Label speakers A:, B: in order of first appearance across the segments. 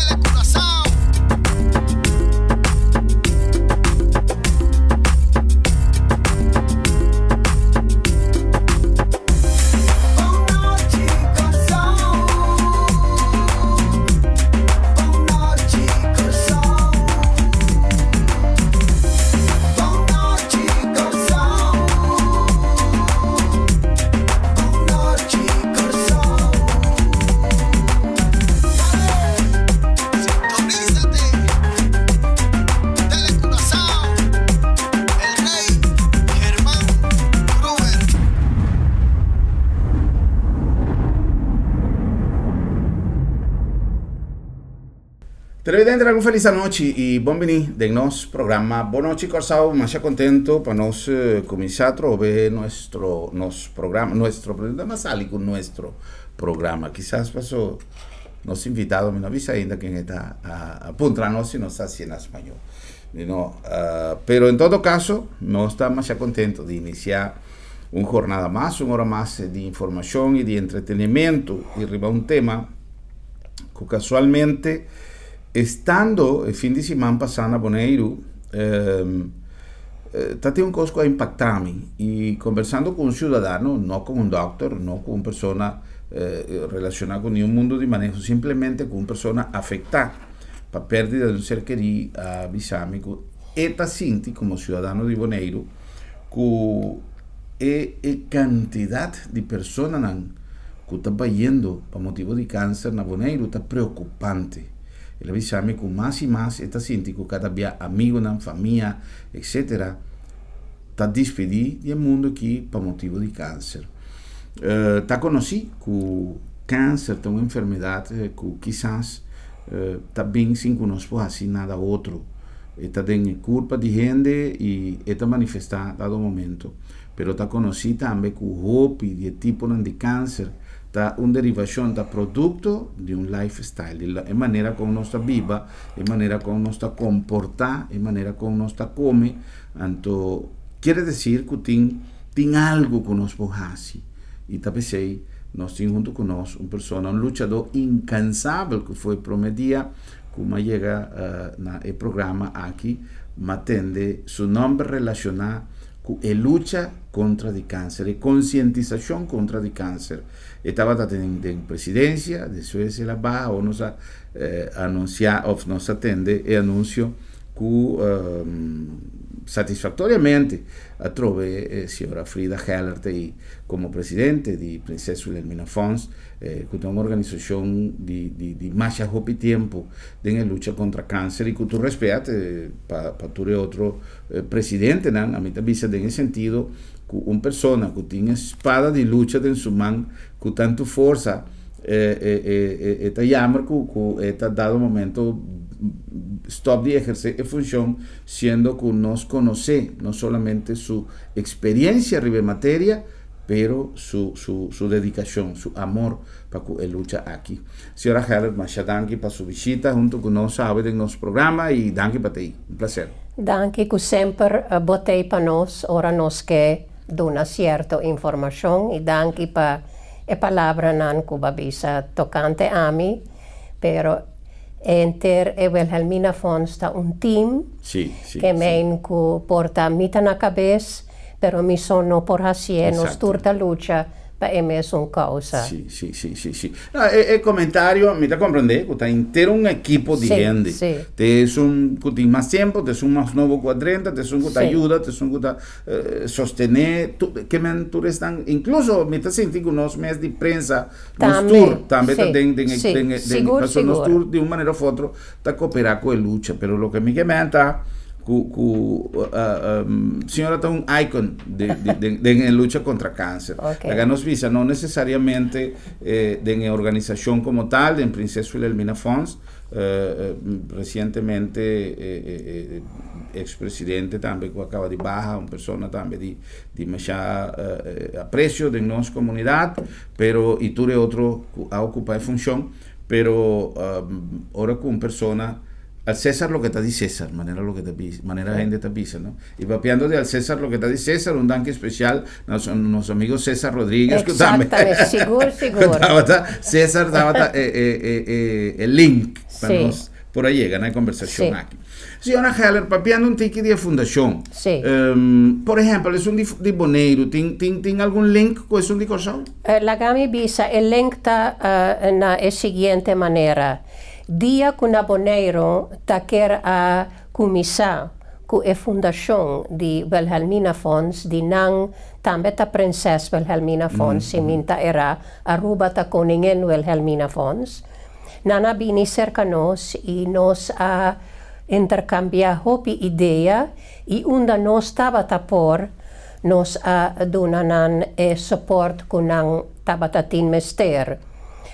A: Telecuraçao. Sintonízate Telecuraçao, El Rey Germán Kruger.
B: Televidente un felis anochi y bon bini den nos programa Bon Nochi Kòrsou. Masha contento pa nos cuminsa atrobe nuestro nos programa nuestro pero no sali cu nuestro programa kisas paso nos invitado mi no bisa ainda ken e ta a puntra nos si nos ta haciendo na spañol mi no pero en todo caso nos ta masha contento di inicia un jornada mas un ora mas di informacion y di entretenimento y riba un tema ku kasualmente estando e fin di siman pasá na Boneiru ta tin un kos ku a impaktá mi i kombersando ku un siudadano, no ku un dòkter, no ku un persona relashoná ku niun mundu di maneho, simplemente ku un persona afektá pa pèrdida di un ser kerí a bisa mi ku e ta sinti komo siudadano di Boneiru ku e e kantidat di personanan ku ta bayendo pa motibu di kanser na Boneiru ta preokupante. El a bisa mi ku mas i mas e ta sinti ku kada bia amigunan, famia, etsetera ta dispidí di e mundu aki pa motibu di kanser. Ta konosí ku kanser ta un enfermedat ku kisas ta bin sin ku nos por hasi nada otro. E ta den e kurpa di hende i e ta manifestá dado momento. Pero ta konosí tambe ku hopi di e tiponan di kanser ta un derivashon, ta produkto di un lifestyle, di e manera kon nos ta biba, e manera kon nos ta komportá, e manera kon nos ta kome. Anto kiere desir ku tin tin algu ku nos por hasi i ta p'esei nos tin huntu ku nos un persona, un luchadó inkansabel ku for e promé dia ku m'a yega na e programa aki m'a tende su nòmber relashoná ku e lucha kontra di kanser, e konsientisashon kontra di kanser. E tabata den den presidensia, despues el a baha o nos a anunsiá òf nos a tende e anunsio ku satisfaktoriamente atrobe e señora Frida Heller ta ei komo presidente di Prinses Wilhelmina Fonds. Ku ta un organisashon di di di masha hopi tempu den e lucha kontra kanser i ku tur respet pa pa tur e otro presidentenan, ami ta bisa den e sentido ku un persona ku tin e spada di lucha den su man ku tantu forsa e ta yamber ku ku e ta dado momento stòp di ehersé e funshon siendo ku nos konosé no solamente su eksperiensia riba e materia, Pero su su su dedicacion, su amor pa cu e lucha aki. Señora Gerrit, masha danki pa su bishita hunto cu nos awe den nos programa y danki pa t'ey. Un placer.
C: Danki cu semper bo t'ey pa nos ora nos ke duna cierto informacion y danki pa e palabranan cu bo a bisa tocante ami, pero enter e Wilhelmina Fonds ta un team ke meen cu por ta mi ta na cabes, Pero mi so no por hacié, nos tur ta lucha pa e mesun causa.
B: Sí, sí, sí, sí, sí. No, e, e comentario, mi ta comprende cu ta entero un equipo di hende. Te esun cu tin mas tiempo, te esun mas nobo cu a drenta, te esun cu ta yuda, te esun cu ta sostene, tu, ke men tur esnan, incluso mi ta sinti cu nos mes di prensa, nos tur tambe ta den, den, den, den, pasobra nos tur di un manera of otro ta coopera cu e lucha, pero loke mi ke men ta cu cu señora ta un icon de de den e lucha contra cancer. Okay. Laga nos bisa no necesariamente den e organisacion como tal, den Prinses Wilhelmina Fonds, recientemente ex presidente tambe cu a caba di baha, un persona tambe di di masha aprecio den nos comunidad, pero y tur e otro cu a ocupa e funcion. Pero ora ku un persona, al César loke ta di César, manera loke ta bisa, manera hende ta bisa, no? I papiando di al César loke ta di César, un danki spesial na nos amigo César Rodríguez ku tambe
C: Exactamente, sigur, sigur.
B: tabata, César tabata e e e e link. Pa nos por a yega na e kombersashon aki. Señora Heller, papiando un tiki di e fundashon. Por ehèmpel, esun di di Boneiru tin tin tin algun link ku esun di Kòrsou?
C: Laga mi bisa, e link ta na e siguiente manera, Dia ku na Boneiru ta ker a kuminsá ku e fundashon di Wilhelmina Fonds, di nan tambe ta Prinses Wilhelmina Fonds, si mi n'ta erá, Aruba ta Koningin Wilhelmina Fonds. Nan a bini serka nos i nos a interkambiá hopi idea i unda nos tabata por, nos a duna nan e sopòrt ku nan tabata tin mester.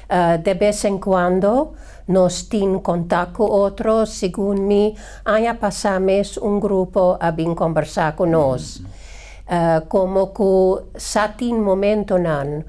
C: De bes en kuando nos tin kontak ku otro, segun mi aña pasá mes un grupo a bin kombersá ku nos. Komo ku sa tin momentonan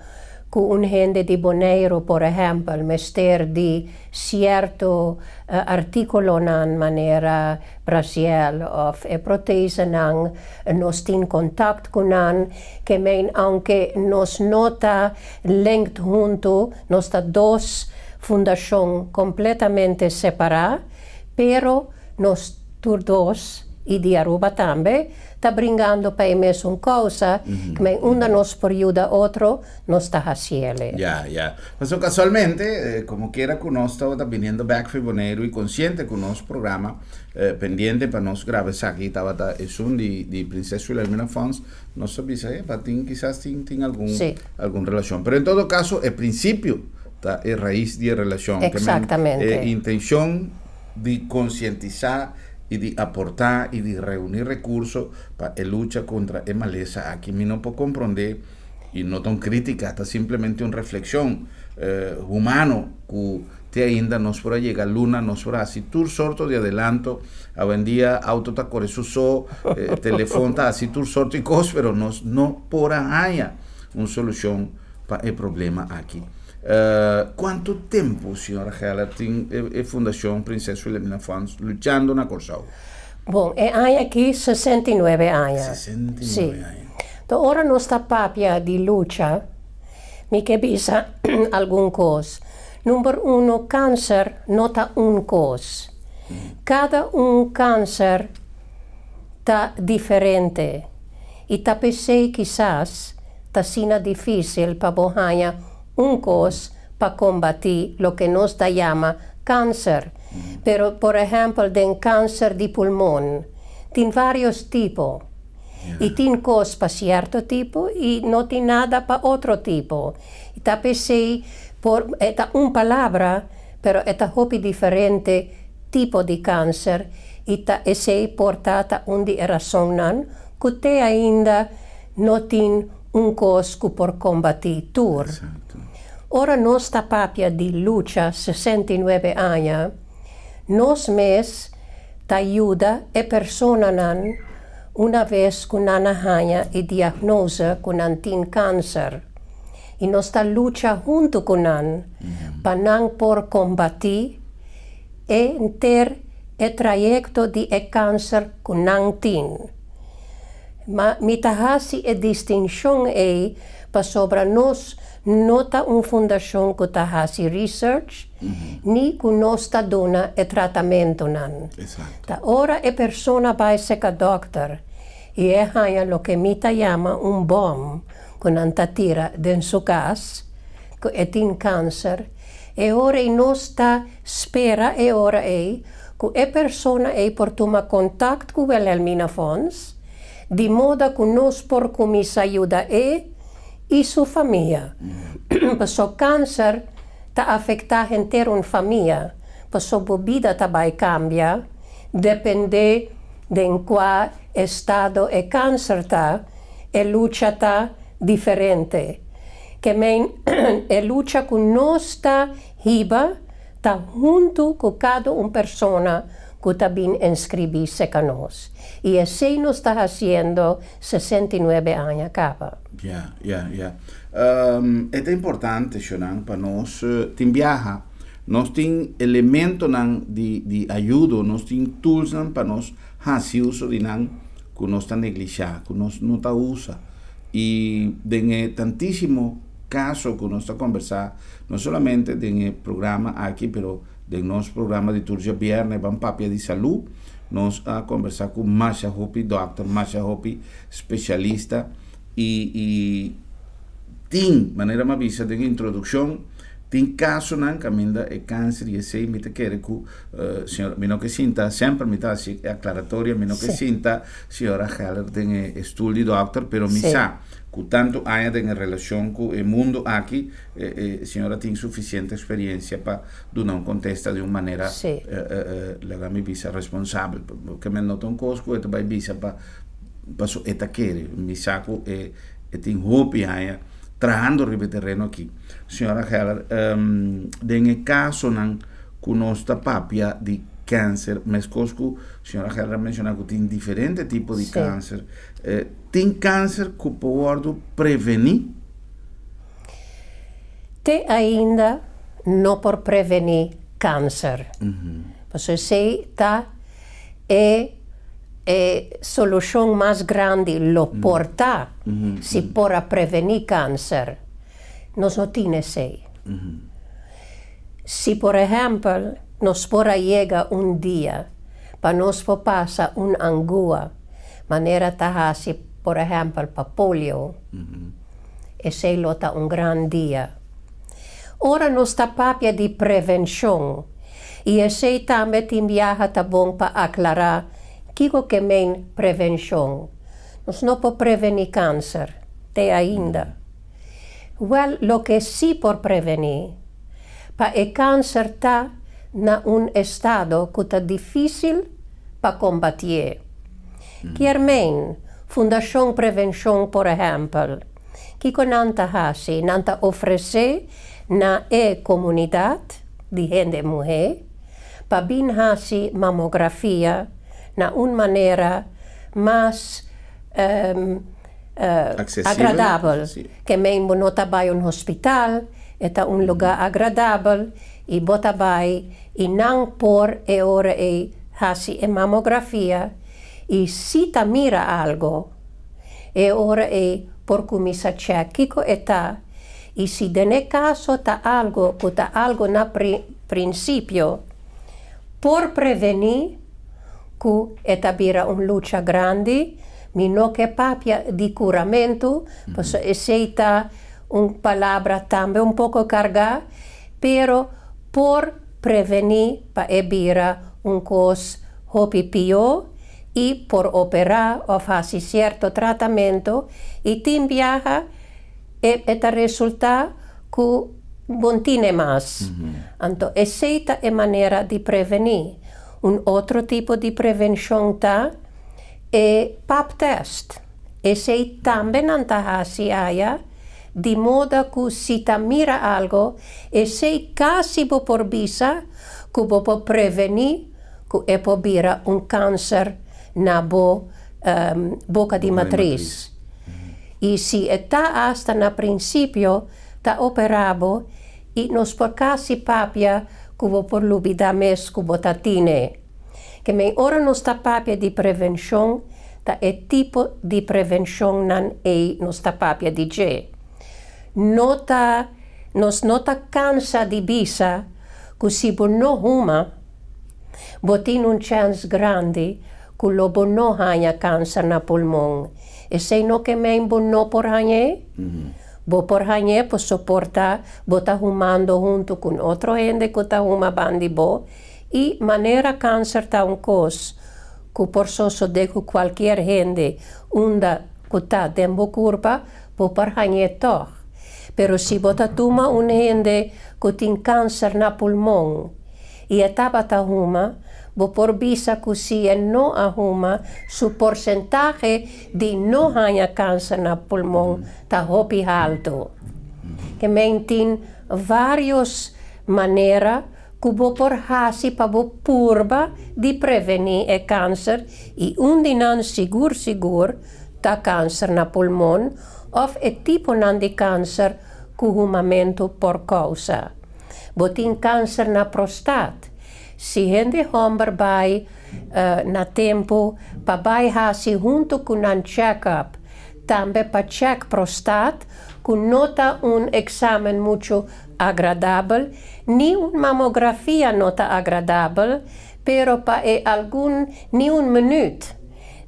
C: ku un hende di Boneiru, por ehèmpel, mester di sierto artíkulonan manera brasiel òf e protesenan, nos tin kontakt ku nan, ke men aunke nos no ta linked huntu, nos ta dos fundashon kompletamente separá, pero nos tur dos, i di Aruba tambe, ta bringando pa e mesun kousa, ke men unda nos por yuda otro, nos ta hasiele.
B: Ya, ya. Pasobra kasualmente, komo kiera ku nos tabata biniendo bèk for Boneiru i konsiente ku nos programa pendiente pa nos graba esaki tabata esun di di Prinses Wilhelmina Fonds, nos a bisa, epa, tin kisas tin tin algun algun relashon. Pero en todo kaso e prinsipio ta e rais di e relashon. Ke men
C: Eksaktamente.
B: e intenshon di konsientisá i di aportá i di reuní rekurso pa e lucha kontra e malesa aki. Mi no por komprondé, i no ta un krítika, ta simplemente un reflekshon humano ku te ainda nos por a yega luna, nos por a hasi tur sorto di adelanto. Awendia auto ta kore su so, telefon ta hasi tur sorto di kos, pero nos no por a haña un solushon pa e problema aki. Kuantu tempu, señora Heller, tin e Fundashon Prinses Wilhelmina Fonds luchando na Kòrsou?
C: Bon, e aña aki 69 aña.
B: 69 aña.
C: To ora nos ta papia di lucha, mi ke bisa algun kos. Number uno, kanser no ta un kos. Kada un kanser ta diferente i ta p'esei kisas Ta asina difísil pa bo haña un kos pa kombatí loke nos ta yama kanser. Pero, por ehèmpel, den kanser di pulmon tin vários tipo. I tin kos pa sierto tipo i no tin nada pa otro tipo. I ta p'esei por e ta un palabra, pero e ta hopi diferente tipo di kanser i ta esei por ta ta un di e rasonnan ku te ainda No tin un kos ku por kombatí tur. Ora nos ta papia di lucha 69 aña, nos mes ta yuda e personanan una ves ku nan a haña e diagnose ku nan tin kanser. I nos ta lucha huntu ku nan pa nan por kombatí e henter e trayekto di e kanser ku nan tin. Ma mi ta hasi e distinshon ei pasobra nos no ta un fundashon ku ta hasi research ni ku nos ta duna e tratamentunan. Ta ora e persona bai seka dòkter i e haña loke mi ta yama un bòm ku nan ta tira den su kas, ku e tin kanser, e ora ei nos ta spera e ora ei ku e persona ei por tuma kontakt ku Wilhelmina Fonds, di moda ku nos por kuminsá yuda e i su famia. Paso kanser ta afektá henter un famia, paso bo bida ta bai kambia dependé den kua estado e kanser ta, e lucha ta diferente. Ke men e lucha ku nos ta hiba Ta huntu ku kada un persona ku ta bin inskribí seka nos. I esei nos ta hasiendo 69 aña kaba.
B: Ya, ya, ya. E ta importante, Shonan, pa nos tin biaha. Nos tin elementonan di di ayudo, nos tin toolsnan pa nos hasi uso di nan ku nos ta neglishá, ku nos no ta usa. I den e tantísimo kaso ku nos ta kombersá, No solamente den e programa aki, pero Den nos programa di tur djabièrnè Ban Papia di Salú, nos a kombersá ku masha hopi dòkter, masha hopi spesialista i i tin, manera mi a bisa den introdukshon, tin kasonan kaminda e kanser i esei mi ta kere ku señora, mi no ke sinta, semper mi ta hasi e aklaratoria, mi no ke sinta señora Heller den e stul di dòkter, pero mi sa ku tantu aña den e relashon ku e mundu aki, E señora tin suficiente experiencia pa duna un contesta di un manera, laga mi bisa, responsabel. Ke men no ta un cos cu e ta bay bisa pa paso e ta kere. Mi sa cu e tin hopi aña trahando riba e tereno aki. Señora Heller, den e casonan cu nos ta papia di cancer, mescos cu señora Heller a menciona cu tin diferente tipo di cancer, tin cancer cu por wordo preveni?
C: Te ainda no por prevení kanser. Pasobra esei ta e e solushon mas grandi lo por ta si por a prevení kanser. Nos no tin esei. Si por ehèmpel nos por a yega un dia pa nos por pasa un angua manera ta hasi por ehèmpel pa polio, Esei lo ta un gran dia. Ora nos ta papia di prevenshon, i esei tambe tin biaha ta bon pa aklará kiko ke men prevenshon. Nos no por prevení kanser, te ainda. Wèl, loke sí por prevení, pa e kanser ta na un estado ku ta difísil pa kombatié. Kier men, Fundashon Prevenshon por ehèmpel, kiko nan ta hasi? Nan ta ofresé na e komunidat di hende muhé pa bin hasi mamografia na un manera mas agradabel. Ke men bo no ta bai un hospital, e ta un lugá agradabel i bo ta bai I nan por e ora ei hasi e mamografia i si ta mira algo, e ora ei por kuminsá chèk kiko e ta i si den e kaso ta algo ku ta algo na prinsipio, por prevení ku e ta bira un lucha grandi, mi no ke papia di kuramentu, pasobra esei ta un palabra tambe un poko kargá, Pero por prevení pa e bira un kos hopi pió i por operá òf hasi sierto tratamentu i tin biaha e e ta resultá ku bon tine mas. Anto esei ta e manera di prevení. Un otro tipo di prevenshon ta e pap tèst. Esei tambe nan ta hasi aya. Di moda ku si ta mira algo, esei kasi bo por bisa ku bo por prevení ku e por bira un kanser na bo boka di matris. I si e ta asta na prinsipio, ta operá bo i nos por kasi papia ku bo por lubidá mes ku bo ta tine. Ke men ora nos ta papia di prevenshon, ta e tipo di prevenshonnan ei nos ta papia di dje. No ta nos no ta kansa di bisa ku si bo no huma, bo tin un chèns grandi ku lo bo no haña kanser na pulmon. Esei no ke men bo no por hañ'é? Bo por hañ'é por soportá bo ta humando huntu ku un otro hende ku ta huma bandi bo I manera kanser ta un kos ku por sosodé ku kualkier hende unda ku ta den bo kurpa, bo por hañ'é tòg. Pero si bo ta tuma un hende ku tin kanser na pulmon i e tabata huma, bo por bisa ku si e no a huma, su porsentahe di no haña kanser na pulmon ta hopi haltu. Ke men tin vários manera Ku bo por hasi pa bo purba di prevení e kanser i un di nan sigur sigur ta kanser na pulmon òf e tiponan di kanser ku humamentu por kousa. Bo tin kanser na prostat. Si hende hòmber bai na tempu pa bai hasi huntu ku nan chèk-up tambe pa chèk prostat. Ku no ta un eksamen muchu agradabel, ni un mamografia no ta agradabel, pero pa e algun ni un minüt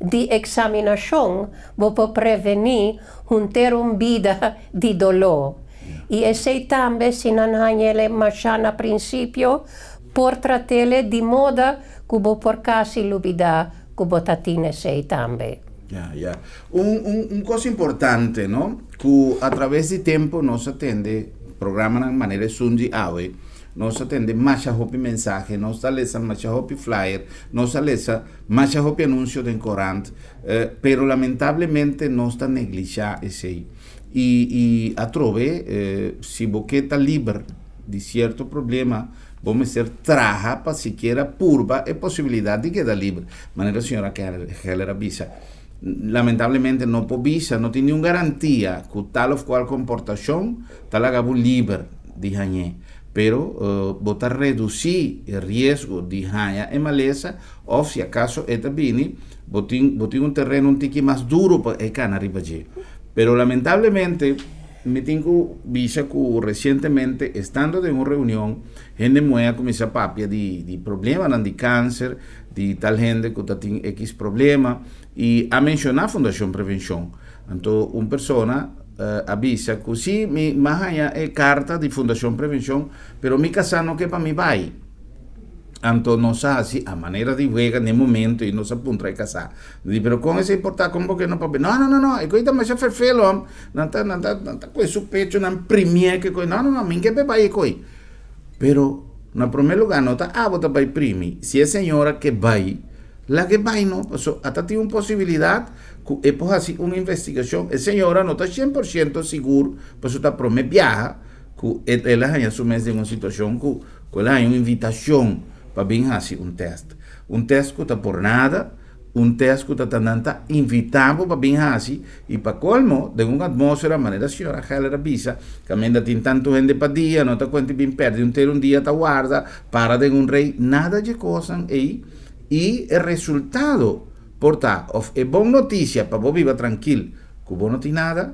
C: di eksaminashon bo por prevení henter un bida di doló. I esei tambe si nan hañ'ele mashá na prinsipio, por trat'ele di moda ku bo por kasi lubidá ku bo ta tin esei tambe.
B: Ya, ya. Un, un, un kos importante, no? Ku a traves di tempu nos a tende programanan manera esun di awe, nos a tende masha hopi mensahe, nos ta lesa masha hopi flyer, nos a lesa masha hopi anunsio den korant, pero lamentablemente nos ta neglishá esei. I, i atrobe, si bo ke ta liber di sierto problema, bo mester traha pa sikiera purba e posibilidat di keda liber. Manera señora Keller a bisa, lamentablemente no por bisa, no tin niun garantia ku tal òf kual komportashon ta laga bo liber di hañ'é. Pero bo ta redusí e riesgo di haña e malesa òf si akaso e ta bini, bo tin bo tin un tereno un tiki mas duro pa e kana riba dje. Pero lamentablemente mi tin ku bisa ku resientemente estando den un reunion hende muhé a kuminsá papia di di problemanan di kanser, di tal hende ku ta tin ekis problema i a menshoná Fundashon Prevenshon. Anto un persona a bisa ku si mi a haña e karta di Fundashon Prevenshon pero mi kasá no ke pa mi bai. Anto nos a hasi a manera di wega n'e momento i nos a puntra e kasá. Nos di, pero kon esei por ta? Kon bo ke no papia? No, no, no, no, e koi ta masha ferfel hom. Nan ta, nan ta, nan ta kohe su pecho, nan primié ke koi. No, no, no, mi ke pe bai e koi. Pero, na promé lugá no ta abo ta bai primi. Si e señora ke bai, Laga e bai no, paso a ta tin un posibilidad cu e por haci un investigacion. E señora no ta cien por ciento sigur, paso ta prome biaha cu el a haña su mes den un situacion cu cu el a haña un invitacion pa bin haci un test. Un test cu ta por nada, un test cu ta ta nan ta invita bo pa bin haci y pa colmo den un atmosfera manera señora Heller a bisa, caminda tin tanto hende pa dia, no ta cuenta bin perdi un ter un dia ta warda, para den un rey, nada dje cosnan ey. I e resultado por ta òf e bon notisia pa bo biba trankil ku bo no tin nada,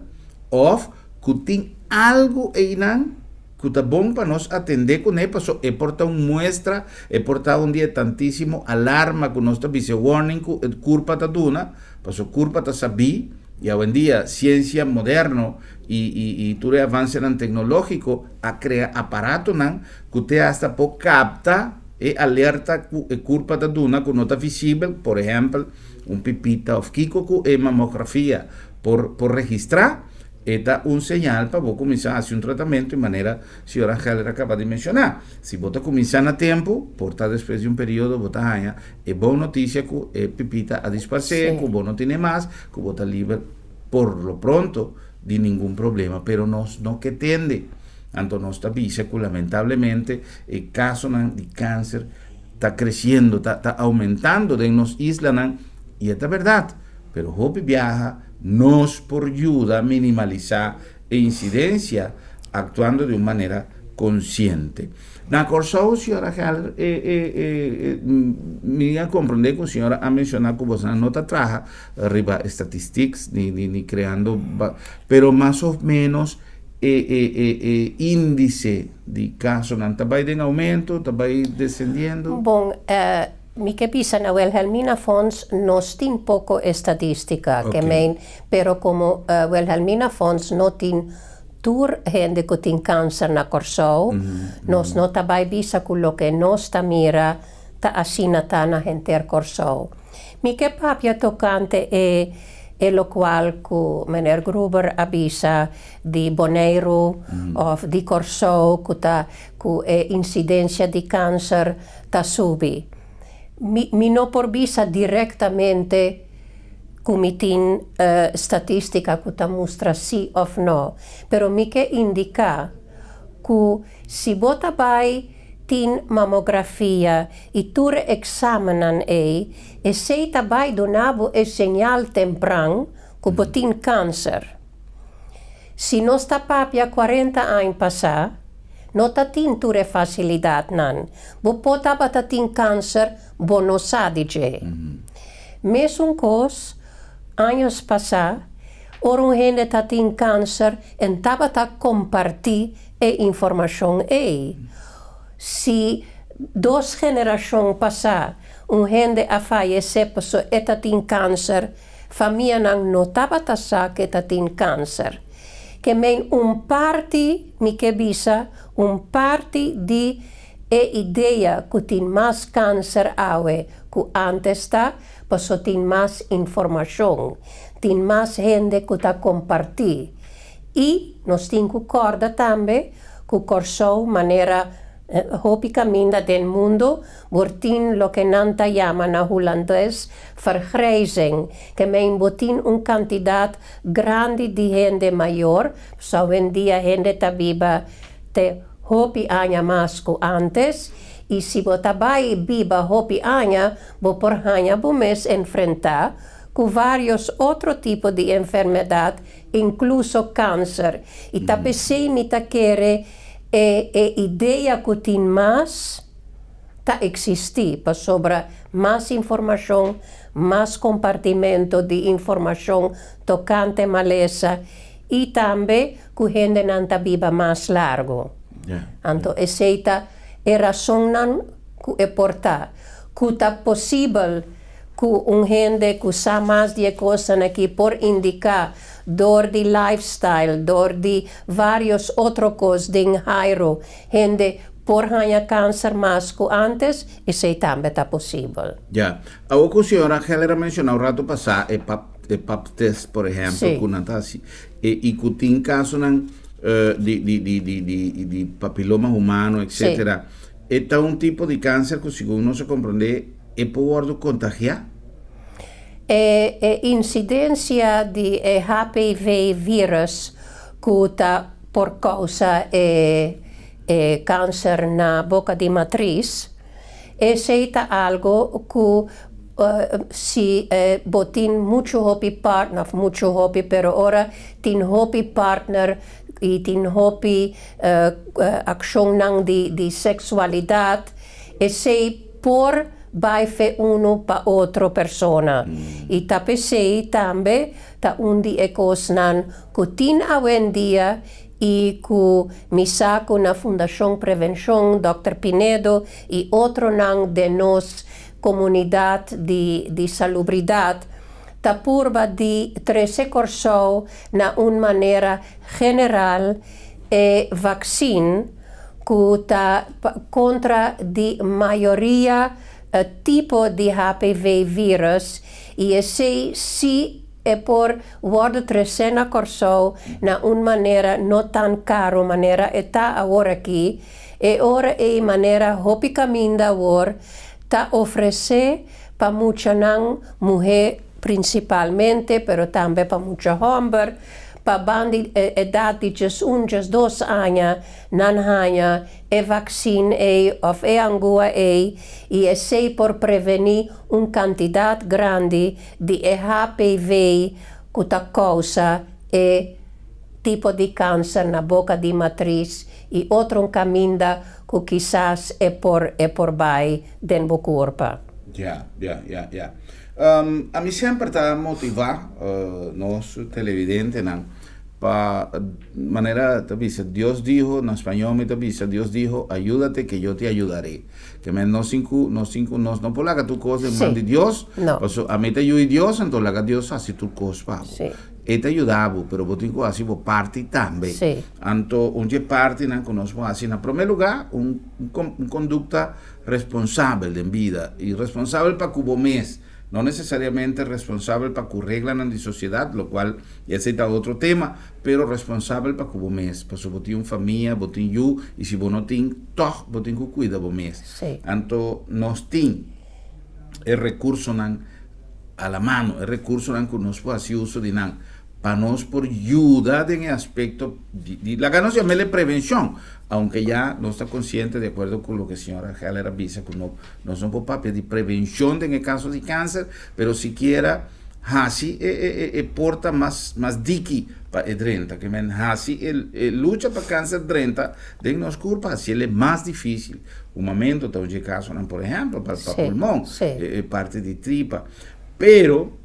B: òf ku tin algu einan ku ta bon pa nos atendé kuné paso e por ta un muestra, e por ta un di e tantísimo alarma ku nos ta bisa, e warning ku e kurpa ta duna, paso kurpa ta sabí i awendia siensia moderno i i i tur e avansenan teknológiko a krea aparatonan ku te asta por kapta E alerta ku e kurpa ta duna ku no ta visibel, por ehèmpel, un pipita òf kiko ku e mamografia por por registrá, e ta un señal pa bo kuminsá hasi un tratamentu e manera señora Heller a kaba di menshoná. Si bo ta kuminsá na tempu, por ta despues di un periodo bo ta haña e bon notisia ku e pipita a disparsé, ku bo no tene mas, ku bo ta liber por lo pronto di ningun problema. Pero nos no ke tende. Anto nos ta bisa ku lamentablemente e kasonan di kanser ta kresiendo, ta ta oumentando den nos islanan i e ta bèrdat. Pero hopi biaha nos por yuda minimalisá e insidensia aktuando di un manera konsiente. Na Kòrsou, señora Heller, e e e mi a komprondé ku señora a menshoná ku bosnan no ta traha riba statistiks ni ni ni kreando, pero mas o ménos E e e e índice di kasonan ta bai den aumento, ta bai desendiendo?
C: Bon, mi ke bisa na Wilhelmina Fonds nos tin poko estadístika, ke meen, pero komo Wilhelmina Fonds no tin tur hende ku tin kanser na Kòrsou, nos no ta bai bisa ku loke nos ta mira ta asina ta na henter Kòrsou. Mi ke papia tokante e e lokual ku meneer Gruber a bisa di Boneiru òf di Kòrsou ku ta ku e insidensia di kanser ta subi. Mi mi no por bisa direktamente ku mi tin statistika ku ta mustra si òf no, pero mi ke indiká ku si bo ta bai tin mamografia i tur e eksamennan ei, esei ta bai duna bo e señal tempran ku bo tin kanser. Si nos ta papia kuarenta aña pasá, no ta tin tur e fasilidatnan. Bo por tabata tin kanser, bo no sa di dje. Mesun kos, años pasá, Ora un hende tatin kanser, e n' tabata kompartí e informashon ei. Si dos generashon pasá un hende a fayesé paso e tatin kanser, famianan no tabata sa ku e tatin kanser. Ke men un parti, mi ke bisa, un parti di e idea ku tin mas kanser awe ku ántes ta paso tin mas informashon, tin mas hende ku ta kompartí. I nos tin ku kòrda tambe ku Kòrsou manera hopi kaminda den mundu bo tin loke nan ta yama na hulandes vergrijzing, ke men bo tin un kantidat grandi di hende mayor, pasobra awendia hende ta biba te hopi aña mas ku ántes, i si bo ta bai biba hopi aña bo por haña bo mes enfrentá ku vários otro tipo di enfermedat, inkluso kanser. I ta p'esei mi ta kere e e idea ku tin mas ta eksistí, pasobra mas informashon, mas kompartimentu di informashon tokante malesa i tambe ku hendenan ta biba mas largu. Anto esei ta e rasonnan ku e por ta ku ta posibel ku un hende ku sa mas di e kosnan aki por indiká dor di lifestyle, dor di vários otro kos den hairu, hende por haña kanser mas ku ántes, esei tambe ta posibel.
B: Ya. Awor ku señora Heller a menshoná un ratu pasá e pap e pap test por ehèmpel ku nan ta hasi e i ku tin kasonan di di di di di di papiloma humano etcetera e ta un tipo di kanser ku segun nos a komprondé e por wòrdu kontagiá?
C: E e insidensia di e HPV vírus ku ta por kousa e e kanser na boka di matris, esei ta algu ku si bo tin muchu hopi partner, òf muchu hopi, pero ora tin hopi partner i tin hopi akshonnan di seksualidat, esei por bai fe unu pa otro persona. I ta p'esei tambe ta un di e kosnan ku tin awendia i ku mi sa ku na Fundashon Prevenshon Dòkter Pinedo i otronan den nos komunidat di di salubridat ta purba di trese Kòrsou na un manera general e vaksin ku ta kontra di mayoria tipo di HPV virus i esei si e por wòrdu tresé na Kòrsou na un manera no tan karu manera e ta awor aki, e ora ei manera hopi kaminda awor ta ofresé pa muchanan muhé prinsipalmente pero tambe pa mucha hòmber pa bandi edat di 11, 12 aña nan haña e vaksin ei òf e angua ei i esei por prevení un kantidat grandi di e HPV ku ta kousa e tipo di kanser na boka di matris i otro kaminda ku kisas e por e por bai den bo kurpa.
B: Ya, ya, ya, ya. Ami semper ta motivá nos televidentenan pa manera ta bisa Dios dijo, na spañó mi ta bisa Dios dijo, ayúdate que yo te ayudaré. Ke men nos tin ku, nos tin ku, nos no por laga tur kos den man di Dios, paso ami ta yu'i Dios, anto laga Dios hasi tur kos pa bo. E ta yuda bo, pero bo tin ku hasi bo parti tambe. Anto un dje partinan ku nos por hasi, na promé lugá, un un kondukta responsabel den bida, i responsabel pa ku bo mes. No necesariamente responsabel pa cu reglanan di sociedad, locual esey ta otro tema, pero responsabel pa cu bo mes, pasobra bo tin un famia, bo tin yu, y si bo no tin, tog bo tin cu cuida bo mes. Anto nos tin e recursonan a la mano, e recursonan cu nos por haci uso di nan, pa nos por yuda den e aspecto di, di laga nos yam'el e prevencion, aunke ya nos ta consciente de acuerdo cu loke señora Heller a bisa cu no Nos no por papia di prevencion den e caso di cancer, pero sikiera haci e e e porta mas mas diki pa e drenta. Ke men haci e e lucha pa cancer drenta den nos curpa haciel e mas dificil. Humamento ta un dje casonan por ehempel pa pa pulmon, e e parti di tripa. Pero,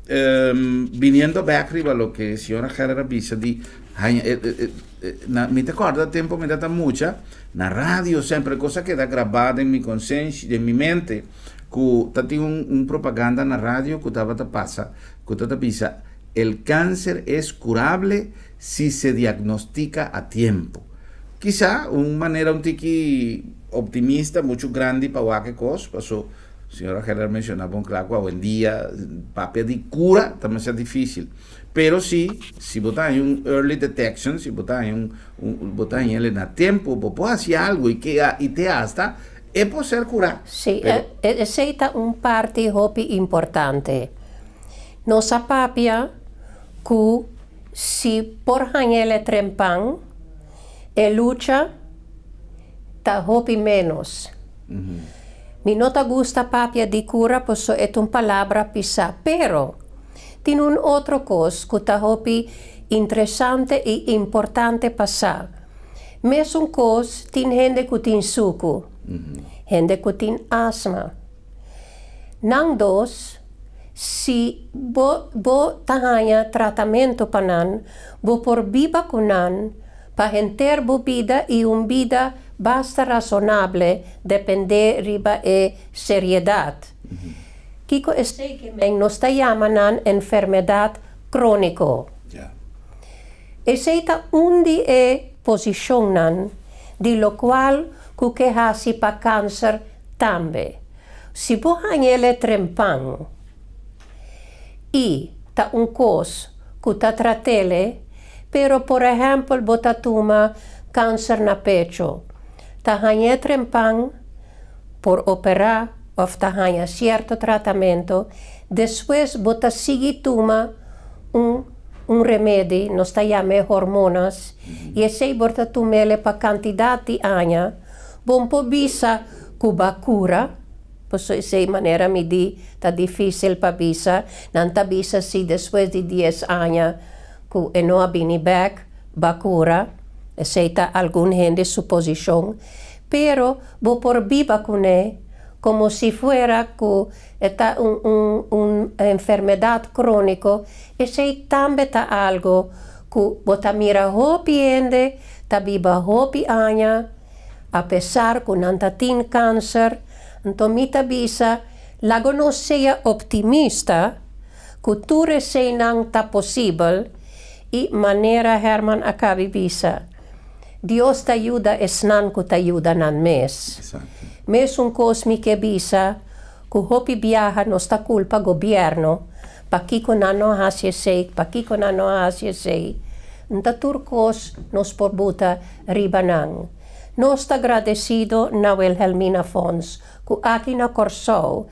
B: biniendo bek riba loke señora Geller a bisa di haña e, e, e, na, mi ta kòrda tempu mi tabata mucha, na radio semper e kos a keda grabá den mi konsenshi, den mi mente, ku ta tin un, un propaganda na radio ku tabata pasa, ku tabata bisa, El cáncer es curable si se diagnostica a tiempo. Kisá un manera un tiki optimista, muchu grandi pa wak e kos, paso Señora Geller menciona bon cla cu awendia papia di cura ta masha dificil. Pero si, si bo ta haña un early detection, si bo ta haña un, un bo ta haña el na tempo, bo por haci algo y ke y te hasta e por ser cura.
C: Sí,
B: Pero.
C: Esey ta un parti hopi importante. Nos a papia cu si por haña el e trempan, e lucha ta hopi menos. Mi no ta gusta papia di cura paso e ta un palabra pisa, pero tin un otro cos cu ta hopi interesante y importante pa sa. Mesun cos tin hende cu tin sucu, hende cu tin asma. Nan dos, si bo bo ta haña tratamento pa nan, bo por biba cu nan pa henter bo bida y un bida basta razonable depende riba e seriedad. Kico esey ke men? Nos ta yama nan enfermedad cronico. Esey ta un di e posicionnan di locual cu ke haci pa cancer tambe. Si bo hañ'el e trempan y ta un cos cu ta trat'el, pero por ehempel bo ta tuma cancer na pecho, ta hañ'e trempan por opera of ta haña cierto tratamento, despues bo ta sigui tuma un un remedi, nos ta yam'e hormonas, y esey bo ta tum'el pa cantidad di aña, Bon por bisa ku ba kura, paso esei manera mi di ta difisil pa bisa, nan ta bisa si despues di dies aña ku e no a bini bek, ba kura, esei ta algun hende su posishon, pero bo por biba kuné komo si fuera ku e ta un un un enfermedat króniko, esei tambe ta algu ku bo ta mira hopi hende ta biba hopi aña apesar ku nan ta tin kanser, anto mi ta bisa lago nos sea optimista ku tur eseinan ta posibel i manera Herman a kabi bisa, Dios ta yuda esnan ku ta yuda nan mes. Mesun kos mi ke bisa ku hopi biaha nos ta kulpa gobièrnu Pakiko nan no a hasi esei? Pakiko nan no a hasi esei? Nta tur kos nos por buta riba nan. Nos ta gradesido na Wilhelmina Fonds ku aki na Kòrsou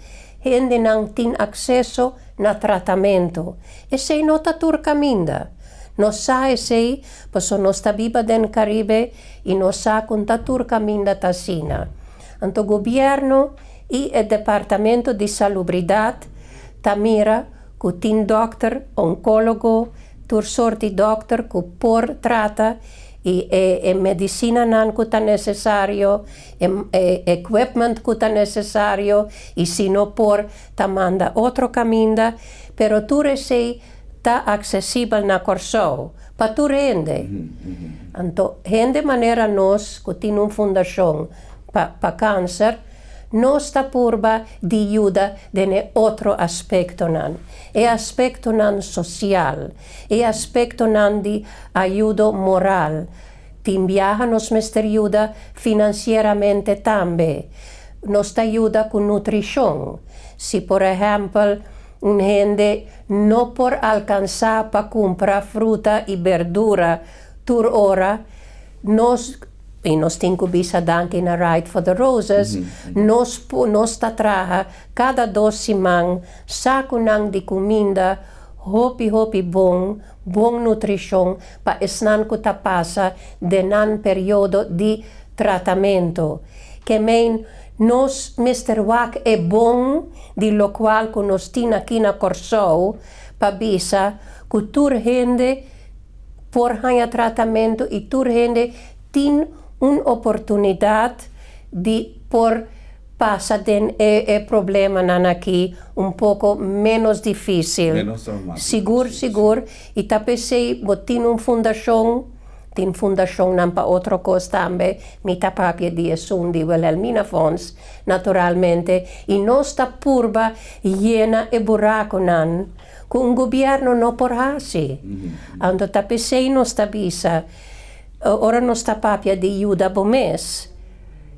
C: hendenan tin akseso na tratamentu. Esei no ta tur kaminda. Nos sa esei paso nos ta biba den Karibe i nos sa ku nta tur kaminda ta asina. Anto gobièrnu i e departamento di salubridat ta mira ku tin dòkter, onkólogo, tur sort di dòkter ku por trata i e e medisinanan ku ta nesesario, e e equipment ku ta nesesario i si no por ta manda otro kaminda, pero tur esei ta aksesibel na Kòrsou pa tur hende. Anto hende manera nos ku tin un fundashon pa pa kanser, Nos ta purba di yuda den e otro aspektonan, e aspektonan sosial, e aspektonan di ayudo moral. Tin biaha nos mester yuda finansieramente tambe. Nos ta yuda ku nutrishon. Si por ehèmpel un hende no por alkansá pa kumpra fruta i berdura tur ora, nos. I nos tin ku bisa danki na Ride for the Roses, nos nos ta traha kada dos siman sakunan di kuminda hopi hopi bon, bon nutrishon pa esnan ku ta pasa den nan periodo di tratamentu. Ke mein nos mester wak e bon di lokual ku nos tin aki na Kòrsou pa bisa ku tur hende por haña tratamentu i tur hende tin un oportunidat di por Pasa den e problemanan aki un poko ménos difísil.
B: Ménos traumátiko.
C: Sigur, sigur. I ta p'esei bo tin un fundashon, tin fundashonnan pa otro kos tambe, mi ta papia di esun di Wilhelmina Fonds, naturalmente, i nos ta purba yena e burakunan ku un gobièrnu no por hasi. Anto ta p'esei nos ta bisa, ora nos ta papia di yuda bo mes,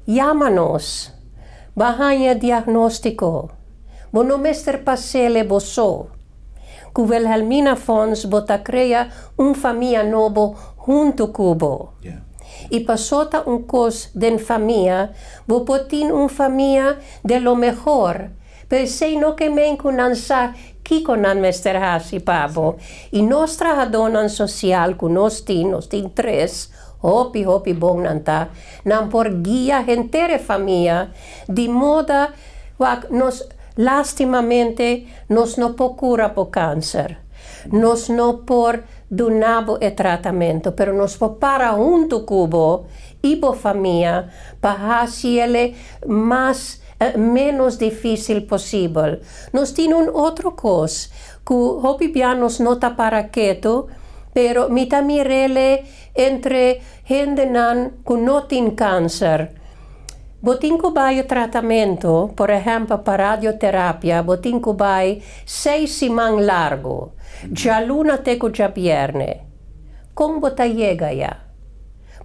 C: Yama nos. Bo a haña diagnóstiko. Bo no mester pas'ele bo so. Ku Wilhelmina Fonds bo ta krea un famia nobo huntu ku bo. I pasó ta un kos den famia, bo por tin un famia de lo mehor, pero esei no ke men ku nan sa kiko nan mester hasi pa bo. I nos trahadónan sosial ku nos tin, nos tin tres, Hopi hopi bon nan ta. Nan por guia henter e famia di moda wak nos lastimamente nos no por cura bo cancer. Nos no por duna bo e tratamento pero nos por para hunto cu bo y bo famia pa haciele mas menos dificil posibel. Nos tin un otro cos cu hopi bia nos no ta para keto pero mi ta mirele Entre hendenan ku no tin kanser, bo tin ku bai e tratamentu, por ehèmpel pa radioterapia bo tin ku bai seis siman largu, djaluna te ku djabièrnè. Kon bo ta yega ya?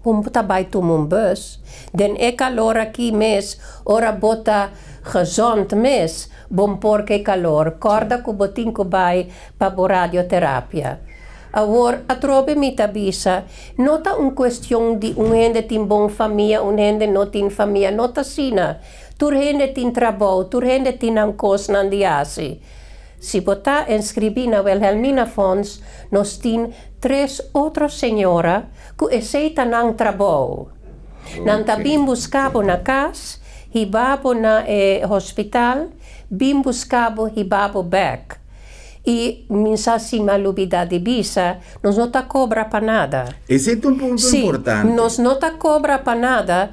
C: Bo ta bai tuma un bus. Den e kalor aki mes, ora bo ta gezond mes, bo por ke kalor. Kòrda ku bo tin ku bai pa bo radioterapia. Awor, atrobe mi ta bisa, no ta un cuestion di un hende tin bon famia, un hende no tin famia, no ta asina. Tur hende tin trabou, tur hende tin nan cosnan di haci. Si bo ta inscribi na Wilhelmina Fonds, nos tin tres otro señora cu esey ta nan trabou. Nan ta bin busca bo na cas, hiba bo na e hospital, bin busca bo, hiba bo bek. I mi sa si mi a lubida di bisa, nos no ta kobra pa nada.
B: Esei ta un punto
C: Sí,
B: importante.
C: nos no ta kobra pa nada.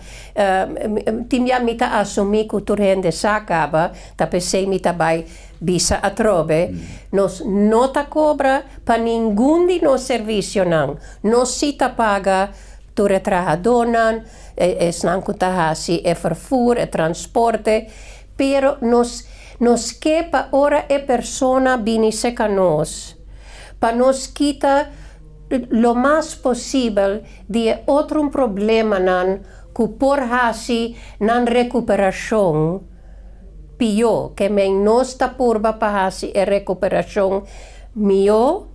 C: Tin bia mi ta asumí ku tur hende sa kaba, ta p'esei mi ta bai bisa atrobe. Nos no ta kobra pa ningun di nos servisionan. Nos sí ta paga tur e trahadónan, esnan ku ta hasi e vervoer, e transporte, pero nos Nos ke pa ora e persona bini seka nos, pa nos kita lo mas posibel di e otro problemanan ku por hasi nan rekuperashon pió, ke men nos ta purba pa hasi e rekuperashon mihó,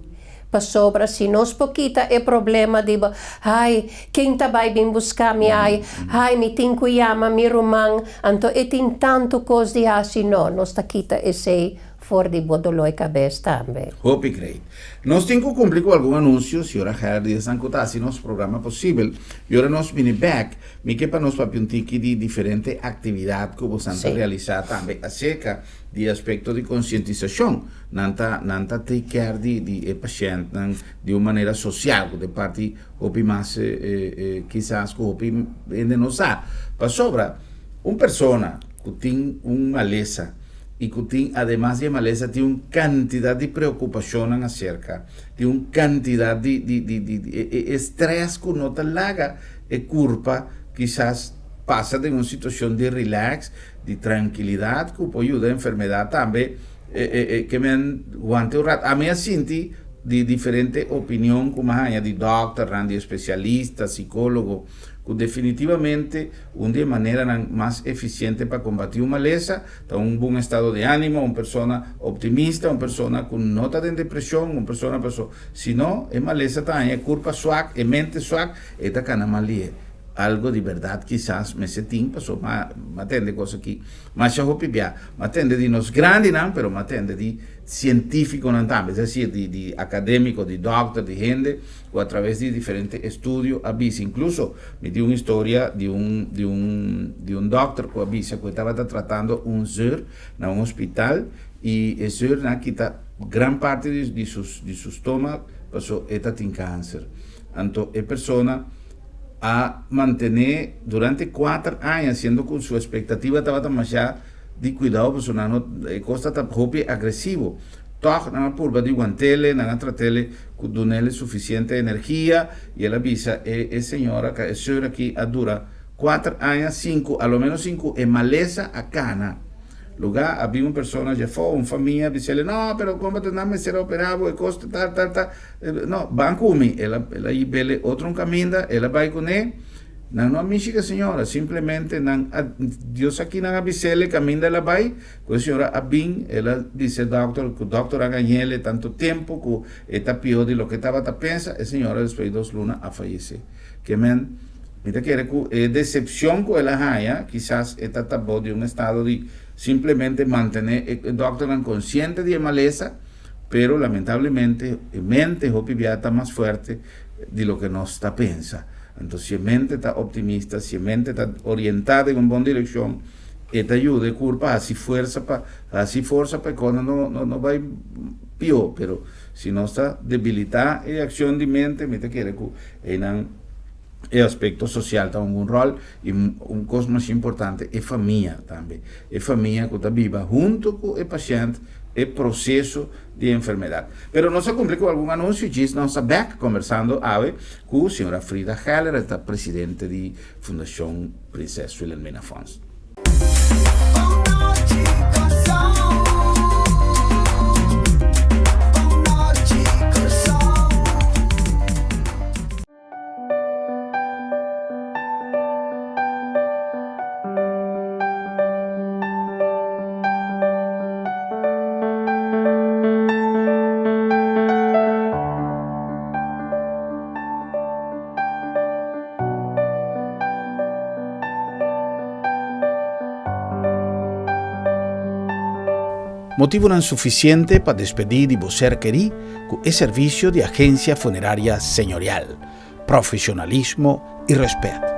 C: pasobra si nos por kita e problema di bo, Ai, ken ta bai bin buska mi? Ai, ai, mi tin ku yama mi ruman, anto e tin tantu kos di hasi. No, nos ta kita esei for di bo doloi kabes tambe.
B: Hopi great. Nos tin ku kumpli ku algun anunsio, Señora Gerda i esnan ku ta hasi nos programa posibel. I ora nos bini bèk, mi ke pa nos papia un tiki di diferente aktividat ku bosan ta realisá tambe aserka di aspekto di konsientisashon. Nan ta nan ta take care di di e pashèntnan di un manera sosial ku ta e parti hopi mas kisas ku hopi hende no sa. Pasobra un persona ku tin un malesa i ku tin ademas di e malesa tin un kantidat di preokupashonnan aserka, tin un kantidat di di di di e strès ku no ta laga e kurpa kisas pasa den un situashon di relax, di trankilidat ku por yuda e enfermedat tambe. Ke men wante un rat. Ami a sinti di diferente opinion ku mi a haña di dòkternan, di espesialista, sikólogo, ku definitivamente un di e maneranan mas efisiente pa kombatí un malesa ta un bon estado di ánimo, un persona optimista, un persona ku no ta den depreshon, un persona paso si no e malesa ta haña e kurpa swak, e mente swak, e ta kana mal lihe. Algo di bèrdat kisas mester tin paso mi a tende kos aki. Masha hopi bia. M'a tende di nos grandinan, pero m'a tende di sientífikonan tambe, es desir, di di akadémiko, di dòkter, di hende ku a traves di diferente estudio a bisa. Inkluso mi tin un historia di un di un di un dòkter ku a bisa ku e tabata tratando un zùr na un hospital i e zùr nan a kita gran parti di di su di su stoma paso e ta tin kanser. Anto e persona. A mantené durante kuater aña siendo ku su espektativa tabata masha di kuidou pasobra nan no e kos ta hopi agresivo. Tòg nan a purba di want'ele, nan a trat'ele ku dun'ele sufisiente energia i el a bisa e e señora ka e seur aki a dura kuater aña sin ku a lo menos sin ku e malesa a kana. Lugá a bin un persona dje afó, un famia a bis'ele no pero kon bo ta nan mester a operá bo e kos ta tal tal tal. No, ban ku mi. El a, el a yib'ele otro un kaminda, el a bai kuné. Nan no a mishi ku e señora, simplemente nan a, Dios sa ki nan a bis'ele kaminda el a bai, ku e señora a bin, el a bisa e dòkter ku dòkter a gañ'ele tantu tempu ku e ta pió di loke e tabata pensa, e señora despues di dos luna a fayesé. Ke men, mi ta kere ku e desepshon ku el a haña, kisas e ta tabou di un estado di simplemente mantené e dòkternan konsiente di e malesa, Pero lamentablemente e mente hopi bia ta mas fuerte di loke nos ta pensa. Anto si e mente ta optimista, si e mente ta orientá den un bon direkshon, e ta yuda e kurpa hasi fuersa pa hasi forsa pa e kosnan no no no bai pió. Pero si nos ta debilitá e akshon di mente, mi ta kere ku einan e aspekto sosial ta hunga un ròl i un kos mas importante e famia tambe. E famia ku ta biba huntu ku e pashènt e proseso di enfermedat. Pero nos a kumpli ku algun anunsio djis nos ta bèk kombersando awe ku señora Frida Heller, e ta presidente di Fundashon Prinses Wilhelmina Fonds. Motibunan sufisiente pa despedí di bo ser kerí ku e servisio di Agencia Funeraria Señorial. Profesionalismo y respet.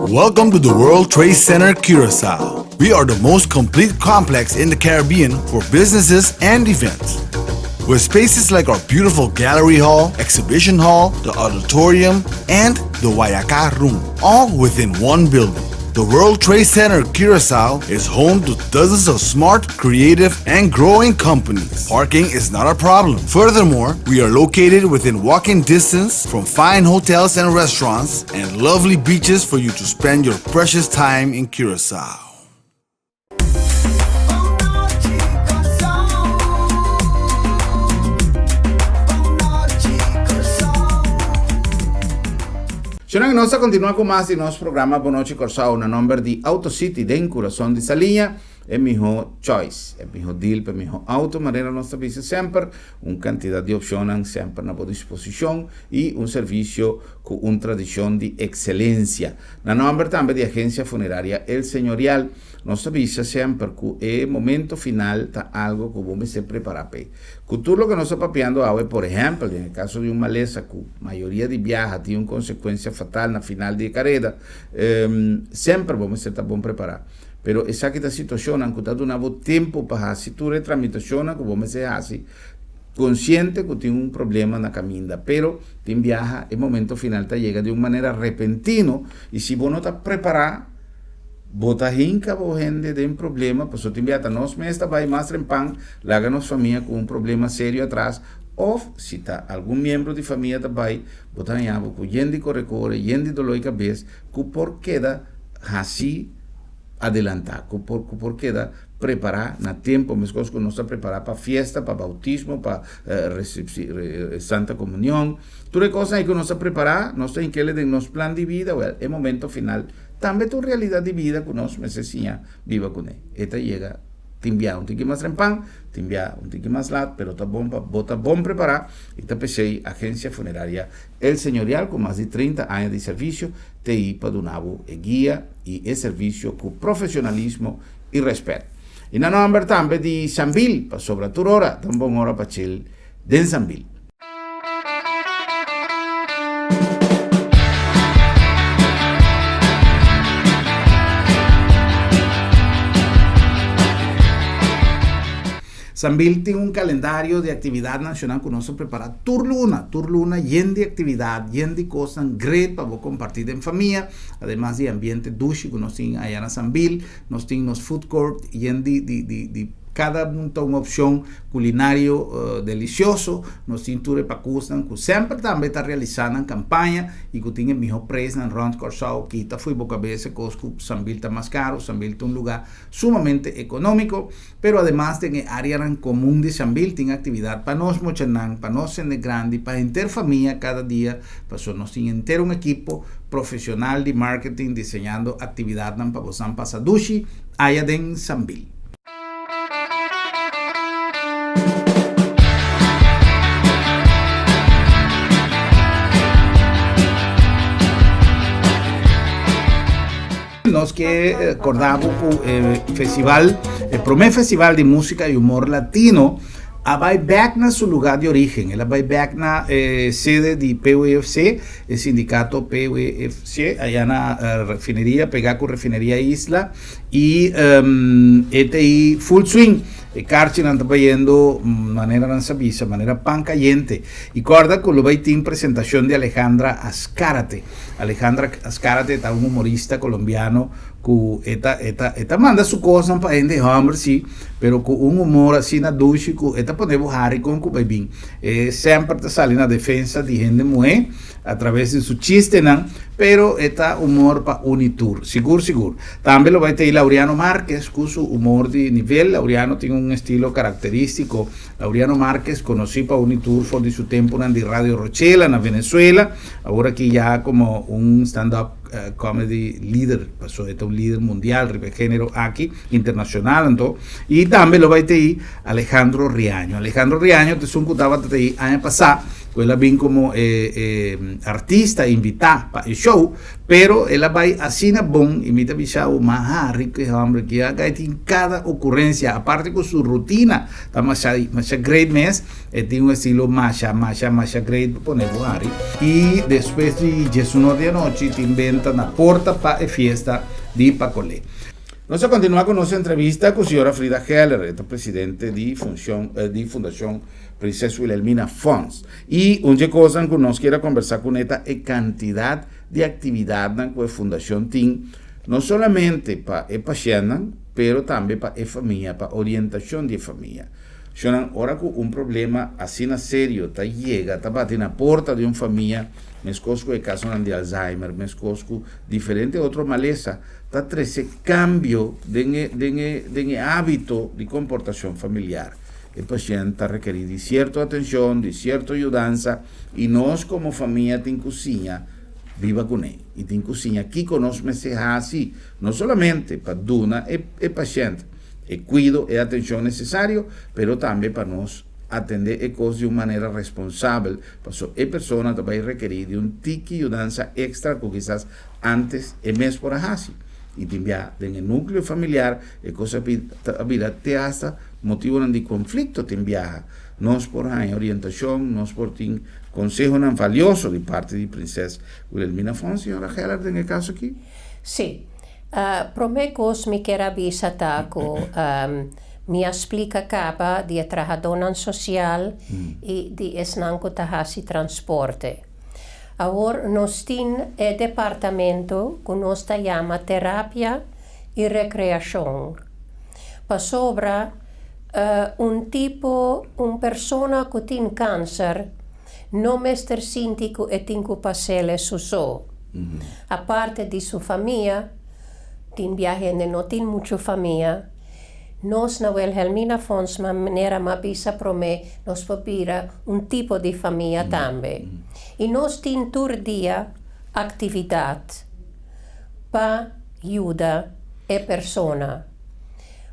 D: Welcome to the World Trade Center Curacao. We are the most complete complex in the Caribbean for businesses and events. With spaces like our beautiful gallery hall, exhibition hall, the auditorium, and the Wayaka Room, all within one building. The World Trade Center Curacao is home to dozens of smart, creative, and growing companies. Parking is not a problem. Furthermore, we are located within walking distance from fine hotels and restaurants and lovely beaches for you to spend your precious time in Curacao.
B: Shonang, nos ta continua cu mas di nos programa Bon Nochi Corsou na nomber di Auto City den Curason di Saliña, e miho choice, e miho deal pa e miho auto, manera nos ta bisa semper, un cantidad di opcionnan semper na bo disposicion y un servicio cu un tradicion di excelencia. Na nomber tambe di Agencia Funeraria El Señorial, nos ta bisa semper cu e momento final ta algo cu bo mester prepara p'e. Cu tur loke nos ta papiando awe, por ehempel, den e caso di un malesa cu mayoria di biaha tin un consecuencia fatal na final di e careda, semper bo mester ta bon prepara. Pero esaki ta situacionnan cu ta duna bo tempo pa haci tur e tramitacionnan cu bo mester haci, consciente cu tin un problema na caminda. Pero tin biaha e momento final ta yega di un manera repentino y si bo no ta prepara, Bo ta hinka bo hende den problema, pasobra tin bia ta nos mes ta bai mas trempan laga nos famia ku un problema serio atras, òf si ta algun miembro di famia ta bai, bo ta haña bo ku yen di kore kore, yen di doló di kabes, ku por keda hasi adelantá, ku por ku por keda prepará na tempu, meskos ku nos ta prepará pa fiesta, pa boutismo, pa Santa Komunion, tur e kosnan ei ku nos ta prepará, nos ta hink'el den nos plan di bida, wèl, e momento final Tambe ta un realidat di bida ku nos mester siña biba kuné. E ta yega Tin bia un tiki mas trempan, tin bia un tiki mas lat, pero ta bon pa bo ta bon prepará i ta p'esei Agencia Funeraria El Señorial ku mas di 30 aña di servisio t'ei pa duna bo e guia i e servisio ku profesionalismo i rèspèt. I na nòmber tambe di Sambil, pasobra tur ora ta un bon ora pa chil den Sambil. Sambil tin un kalendario di aktividat nashonal ku nos ta prepará tur luna, tur luna yen di aktividat, yen di kosnan great pa bo kompartí den famia, ademas di ambiente dushi ku nos tin aya na Sambil, nos tin nos food court yen di di di di Kada un ta un opshon kulinario delisioso. Nos tin tur e pakusnan ku semper tambe ta realisá nan kampaña i ku tin e mihó preisnan rònt Kòrsou. Kita fo'i bo kabes e kos ku Sambil ta mas karu. Sambil ta un lugá sumamente ekonómiko. Pero ademas den e áreanan komun di Sambil tin aktividat pa nos muchanan, pa nos hende grandi, pa henter famia kada dia. Pasobra nos tin henter un ekipo profeshonal di marketing diseñando aktividatnan pa bosan pasa dushi aya den Sambil. Nos ke korda bo ku e festival, e promé festival di músika i humor latino a bai bèk na su lugá di orígen. El a bai bèk na e sede di PWFC, e sindikato PWFC, aya na refineria, pegá ku refineria Isla. I e ta ei full swing. E karchinan ta bayendo manera nan sa bisa, manera pan kayente. I kòrda ku lo bai tin presentashon di Alejandra Azcárate. Alejandra Azcárate ta un humorista kolombiano ku e ta e ta e ta manda su kosnan pa hende hòmber sí, pero ku un humor asina dushi ku e ta pone bo hari kon ku bai bin. E semper ta sali na defensa di hende muhé. A traves di su chistenan, pero e ta humor pa uni tur, sigur sigur. Tambe lo bai tei Laureano Marquez cu su humor di nivel. Laureano tin un estilo caracteristico. Laureano Marquez conoci pa uni tur for di su temponan di Radio Rochela na Venezuela, awor aki ya como un stand up comedy lider, paso e ta un lider mundial riba e genero aki, internacional anto. Y tambe lo bai tei Alejandro Riaño. Alejandro Riaño ta esun cu tabata tei aña pasa. Ku el a bin komo e e artista invitá pa e show, pero el a bai asina bon i mi ta bisa bo maha riku e hòmber ki a kai tin kada okurensia aparte ku su rutina ta masha masha great mes e tin un estilo masha masha masha great pa pone bo hari i despues di diesunor di anochi tin benta na porta pa e fiesta di Pacolé. Nos a kontinuá ku nos entrevista ku señora Frida Heller, e ta presidente di funcion di Fundashon Prinses Wilhelmina Fonds. I un dje kosnan ku nos kier a kombersá kuné ta e kantidat di aktividatnan ku e fundashon tin, no solamente pa e pashèntnan, pero tambe pa e famia, pa orientashon di e famia. Shonnan, ora ku un problema asina serio ta yega, ta bati na porta di un famia, meskos ku e kasonan di Alzheimer, meskos ku diferente otro malesa, ta trese kambio den e den e den e hábito di komportashon familiar. E pashènt ta rekerí di sierto atenshon, di sierto yudansa i nos komo famia tin ku siña biba kuné i tin ku siña kiko nos mester hasi, no solamente pa duna e e pashènt e kuido, e atenshon nesesario, pero tambe pa nos atendé e kos di un manera responsabel, pasobra e persona ta bai rekerí di un tiki yudansa èkstra ku kisas Antes e mes por a hasi. I tin bia den e núkleo familiar e kos a ta bira te hasta motibonan di konflikto tin biaha. Nos por haña orientashon, nos por tin konsehonan valioso di parti di Prinses Wilhelmina Fonds, señora Geller, den e kaso aki?
C: Sí. Promé kos mi kier a bisa ta ku mi a splika kaba di e trahadónan sosial i di esnan ku ta hasi transporte. Awor nos tin e departamento ku nos ta yama terapia i rekreashon. Pasobra un tipo, un persona ku tin kanser no mester sinti ku e tin ku pas'el su so. Aparte di su famia, tin bia hende no tin muchu famia, Nos na Wilhelmina Fonds manera m'a bisa promé nos por bira un tipo di famia tambe. I nos tin tur dia aktividat pa yuda e persona.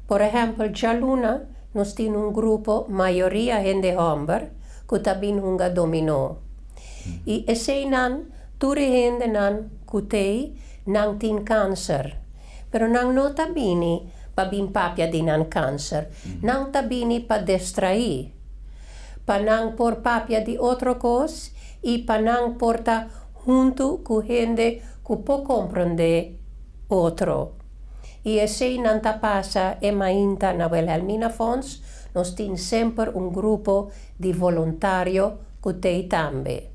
C: Por ehèmpel, djaluna nos tin un grupo, mayoria hende hòmber, ku ta bin hunga dominó. I eseinan, tur e hendenan ku t'ei, nan tin kanser. Pero nan no ta bini pa bin papia di nan kanser. Nan ta bini pa distraí, pa nan por papia di otro kos i pa nan por ta huntu ku hende ku por komprondé otro. I eseinan ta pasa e mainta na Wilhelmina Fonds, nos tin semper un grupo di voluntario ku t'ei tambe.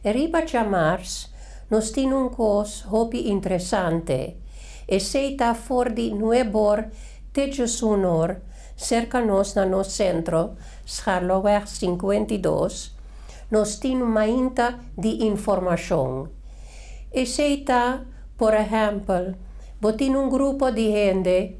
C: Riba djamars, nos tin un kos hopi interesante. Esei ta for di 9 or te 11 or, serka nos na nos sentro, Scharlooweg 52, nos tin mainta di informashon. Esei ta, por ehèmpel, bo tin un grupo di hende,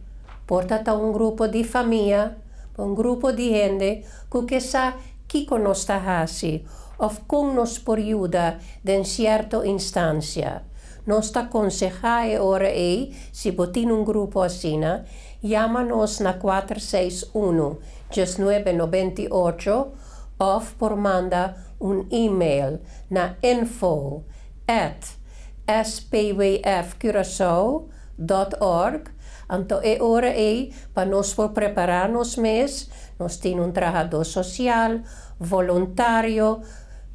C: por ta un grupo di famia, un grupo di hende ku ke sa kiko nos ta hasi, òf kon nos por yuda den sierto instansia. Nos ta konsehá e ora ei, si bo tin un grupo asina, yama nos na 461 1998 òf por manda un e-mail na info@spwfcuracao.org. Anto e ora ei pa nos por prepará nos mes, nos tin un trahadó sosial, voluntario,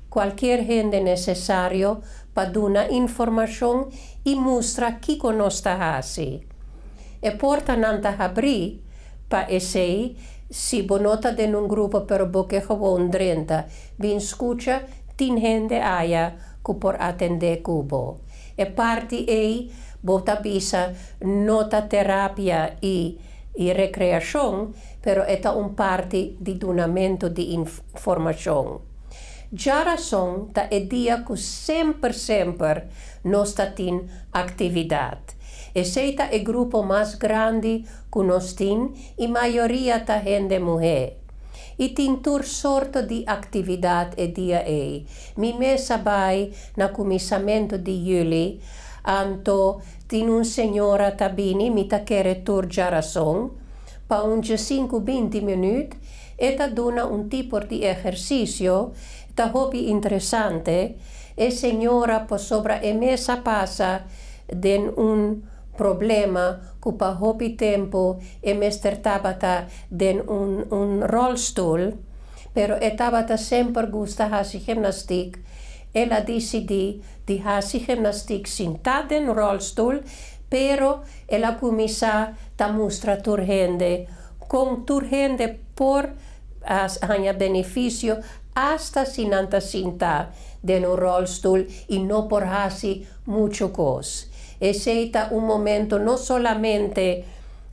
C: kualke hende nesesario pa duna informashon i mustra kiko nos ta hasi. E portanan ta habrí pa esei, si bo no ta den un grupo, pero bo ke gewoon drenta, bin skucha, tin hende aya ku por atendé ku bo. E parti ei, bo ta bisa, no ta terapia i rekreashon, pero e ta un parti di dunamentu di informashon. Djarason ta e dia ku semper, semper nos ta tin aktividat. Esei ta e grupo mas grandi ku nos tin i mayoria ta hende muhé. I tin tur sorto di aktividat e dia ei. Mi mes a bai na kuminsamentu di yüli, anto tin un señora ta bini, mi ta kere tur djarason, pa un 5 20 minüt, e ta duna un tipo di ehersisio, ta hopi interesante, e señora pasobra e mes a pasa den un problema ku pa hopi tempu e mester tabata den un rolstoel, pero e tabata semper gusta hasi gymnastiek. El a disidí di hasi gymnastiek sintá den rolstoel, pero el a kuminsá ta mustra tur hende, kon tur hende por haña benefisio hasta si nan ta sintá den un rolstoel i no por hasi muchu kos. Esei ta un momento no solamente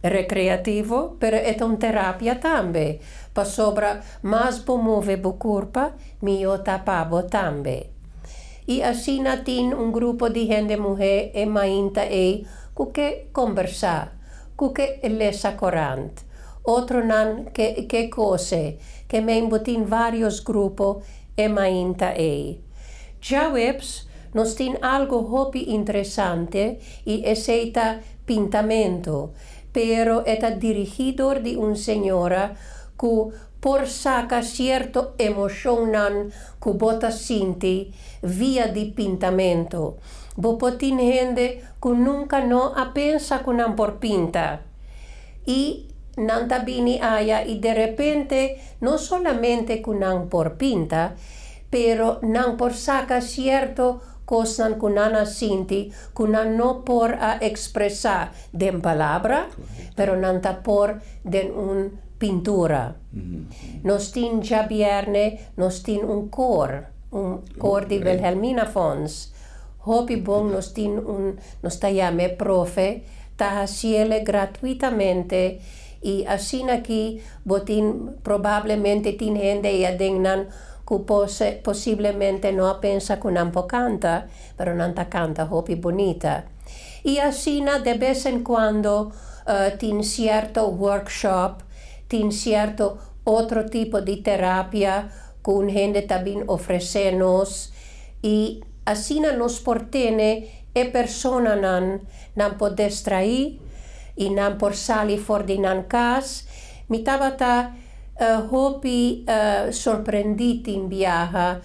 C: rekreativo, pero e ta un terapia tambe. Pasobra mas bo move bo kurpa, mihó ta pa bo tambe. I asina tin un grupo di hende muhé e mainta ei ku ke kombersá, ku ke lesa korant. Otronan ke kose, ke men bo tin vários grupo e mainta ei. Djaweps, nos tin algu hopi interesante i esei ta pintamentu, pero e ta dirigí dor di un señora ku por saka sierto emoshonnan ku bo ta sinti via di pintamentu. Bo por tin hende ku nunka no a pensa ku nan por pinta. I nan ta bini aya i de repente no solamente ku nan por pinta, pero nan por saka sierto kosnan ku nan a sinti, ku nan no por a ekspresá den palabra, pero nan ta por den un pintura. Nos tin djabièrnè, nos tin un kor di Wilhelmina Fonds. Hopi bon, nos tin un, nos ta yama profe, ta hasié gratuitamente i asina aki bo tin probablemente tin hende aden nan ku posiblemente no a pensa ku nan por kanta, pero nan ta kanta hopi bunita. I asina de bes en kuando tin sierto workshop, tin sierto otro tipo di terapia ku un hende ta bin ofresé nos i asina nos por tene e personanan nan por distraí. I nan por sali for di nan kas. Mi tabata hopi sorprendí tin biaha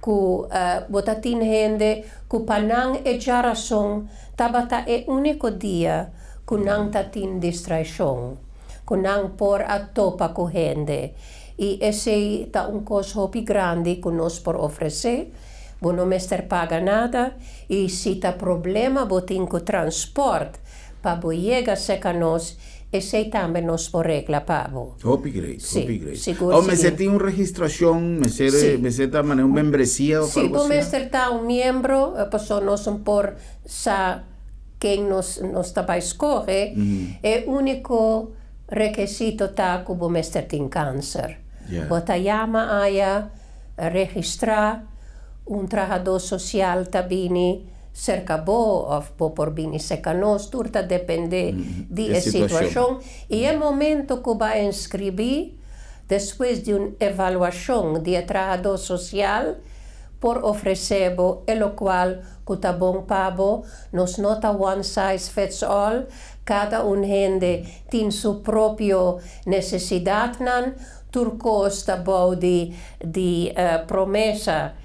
C: ku bo ta tin hende ku pa nan e djarason tabata e úniko dia ku nan ta tin distraishon, ku nan por a topa ku hende. I esei ta un kos hopi grandi ku nos por ofresé. Bo no mester paga nada i si ta problema bo tin ku transpòrt pa bo yega serka nos, esei tambe nos por regla pa bo.
B: Hopi great, hopi great.
C: Sigur,
B: O mester
C: sigur.
B: tin un registrashon, mester mester ta manera un membresia òf
C: Sí,
B: algu
C: bo
B: asina?
C: mester ta un miembro, pasobra nos no por sa ken nos nos ta bai skohe. E úniko rekesito ta ku bo mester tin kanser. Bo ta yama aya, registrá, un trahadó sosial ta bini serka bo òf bo por bini serka nos, tur ta dependé di e situashon. I e momento ku bo a inskribí, despues di un evaluashon di e trahadó sosial, por ofresé bo e lokual ku ta bon pa bo. Nos no ta one size fits all, kada un hende tin su propio nesesidatnan. Tur kos ta bou di di promesa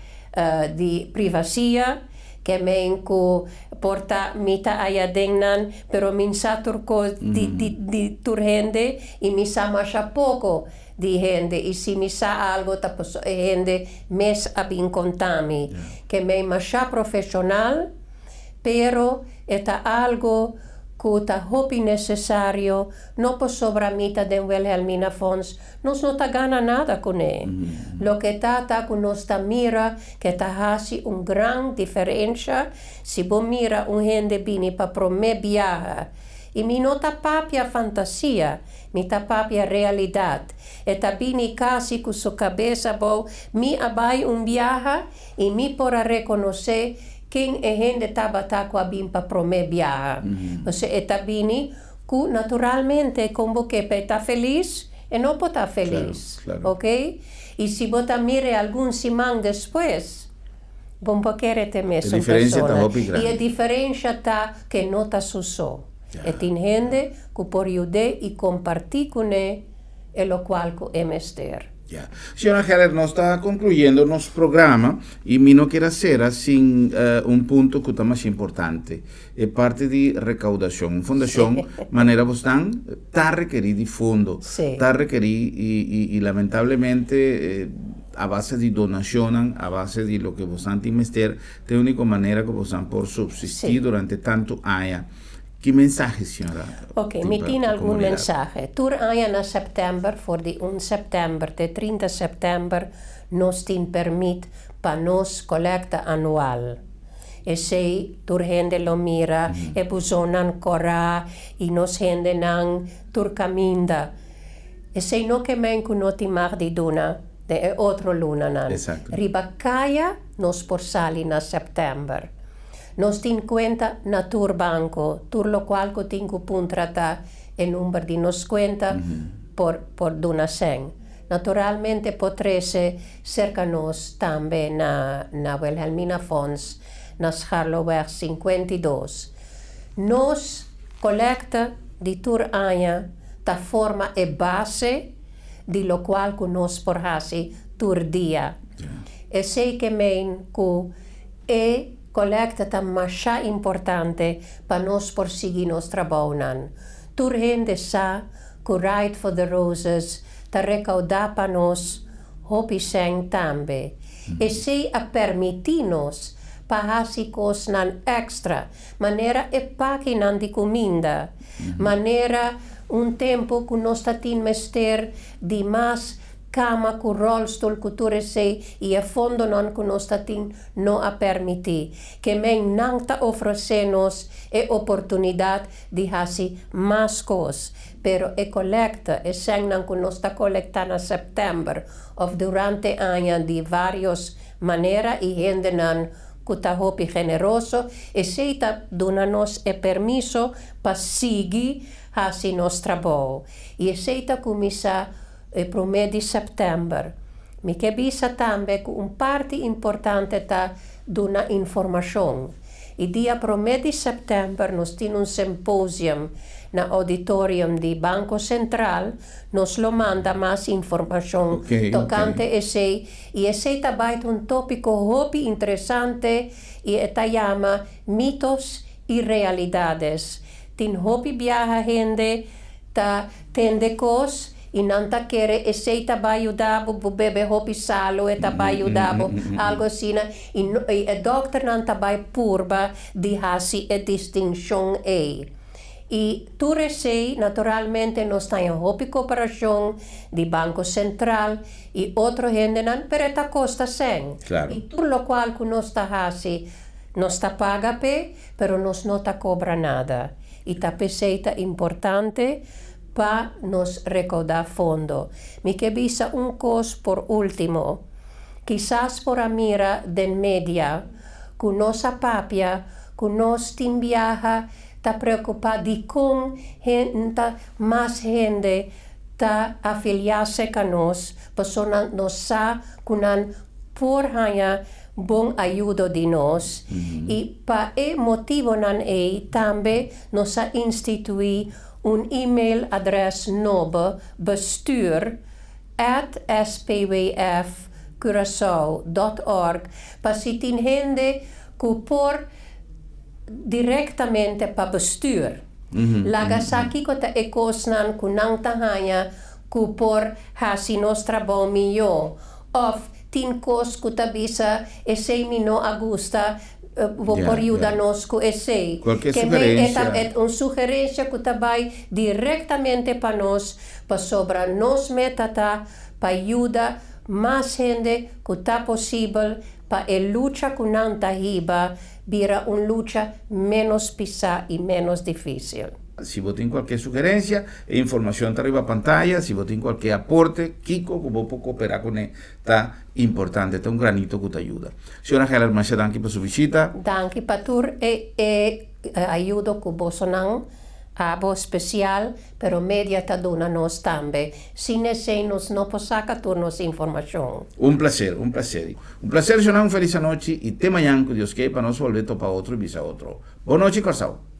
C: di privasia, ke men ku por ta mi ta aya den nan, pero mi sa tur kos di di di tur hende i mi sa masha poko di hende i si mi sa algo ta paso e hende mes a bin konta mi. Ke men masha profeshonal. Pero e ta algo cu ta hopi necesario, no pasobra mi ta den Wilhelmina Fonds, nos no ta gana nada cune. Loke ta ta cu nos ta mira ke ta haci un gran diferencia si bo mira un hende bini pa prome biaha. Y mi no ta papia fantasia, mi ta papia realidad. E ta bini casi cu su cabes abou, mi a bay un biaha y mi por a reconoce ken e hende tabata ku a bin pa promé biaha. Pasobra e ta bini ku naturalmente kon bo ke pa e ta felis, e no por ta felis. Ok? I si bo ta mir'e algun siman despues, bo no por kere ta e mesun persona. I e diferensha ta ku e no ta su so. E tin hende ku por yud'é i kompartí kuné e lokual ku e mester.
B: Ya. Señora Heller, nos ta concluyendo nos programa y mi no kier a cera sin un punto cu ta mas importante, e parti di recaudacion. Un fundacion manera bosnan ta rekeri di fondo, ta rekeri y y lamentablemente a base di donacionnan, a base di loke bosnan tin mester, ta e unico manera cu bosnan por subsisti durante tanto aña. Ki mensahe señora
C: Ok,
B: tin
C: mi
B: pa
C: tin
B: e
C: algun
B: komunidat?
C: mensahe. Tur aña na sèptèmber, for di un sèptèmber te 30 sèptèmber, nos tin pèrmit pa nos kolèkta anual. Esei tur hende lo mira e buzonnan kòrá i nos hendenan tur kaminda. Esei no ke men ku no tin mag di duna den e otro lunanan. Riba kaya nos por sali na sèptèmber. Nos tin kuenta na tur banko, tur lokual ku tin ku puntra ta e number di nos kuenta por por duna sèn. Naturalmente por trese serka nos tambe na na Wilhelmina Fonds na Scharloweg 52. Nos kolekta di tur aña ta forma e base di lokual ku nos por hasi tur dia. Esei ke meen ku E kolekta ta masha importante pa nos por sigui nos trabounan. Tur hende sa ku Ride for the Roses ta rekaudá pa nos hopi sèn tambe. Esei a permití nos pa hasi kosnan èkstra, manera e pakinan di kuminda, manera un tempu ku nos ta tin mester di mas Kama ku ròlstul ku tur esei i e fondonan ku nos ta tin no a permití. Ke men nan ta ofresé nos e oportunidat di hasi mas kos. Pero e kolekta, e sènnan ku nos ta kolektá na sèptèmber òf durante aña di vários manera i hendenan ku ta hopi generoso, esei ta duna nos e permiso pa sigui hasi nos trabou. I esei ta kuminsá E promé di sèptèmber. Mi ke bisa tambe ku un parti importante ta duna informashon. E dia promé di sèptèmber nos tin un symposium Na auditorium di Banko Sentral, nos lo manda mas informashon tokante esei i esei ta bai ta un tópiko hopi interesante i e ta yama Mitos y Realidades. Tin hopi biaha hende ta tende kos i nan ta kere esei ta bai yuda bo, bo bebe hopi salu e ta bai yuda bo, algu asina i e dòkternan ta bai purba di hasi e distinshon ei. I tur esei, naturalmente nos ta haña hopi koperashon di Banko Sentral i otro hendenan, pero e ta kosta sèn. I tur lokual ku nos ta hasi, nos ta paga p'e, pero nos no ta kobra nada. I ta p'esei ta importante pa nos rekoudá fondo. Mi ke bisa un kos por último. Kisas por a mira den media ku nos a papia ku nos tin biaha ta preokupá dikon hende mas hende ta afiliá serka nos, pasobra nos sa ku nan por haña bon ayudo di nos i pa e motibonan ei tambe nos a instituí un email adrès nobo bestuur@spwfcuracao.org pa si tin hende ku por direktamente pa bestuur laga sa kiko ta e kosnan ku nan ta haña ku por hasi nos trabou mihó òf tin kos ku ta bisa esei mi no a gusta, bo por yuda nos ku esei.
B: Kualke
C: Ke men e ta
B: sugerensia.
C: Un sugerensia ku ta bai direktamente pa nos pasobra nos meta ta pa yuda mas hende ku ta posibel pa e lucha ku nan ta hiba bira un lucha ménos pisá i ménos difísil.
B: Si bo tin kualke sugerensia, e informashon ta riba pantaya. Si bo tin kualke aporte, kiko ku bo por koperá kuné ta importante, ta un granito ku ta yuda. Señora Heller, masha danki pa su bishita.
C: Danki pa tur e e ayudo ku bosonan abo spesial, pero media ta duna nos tambe. Sin esei nos no por saka tur nos informashon.
B: Un placer, un placer. Un placer, Shona, un feliz anochi y te mañan cu Dios ke pa nos bolbe topa otro y bisa otro. Bon nochi, Corsou.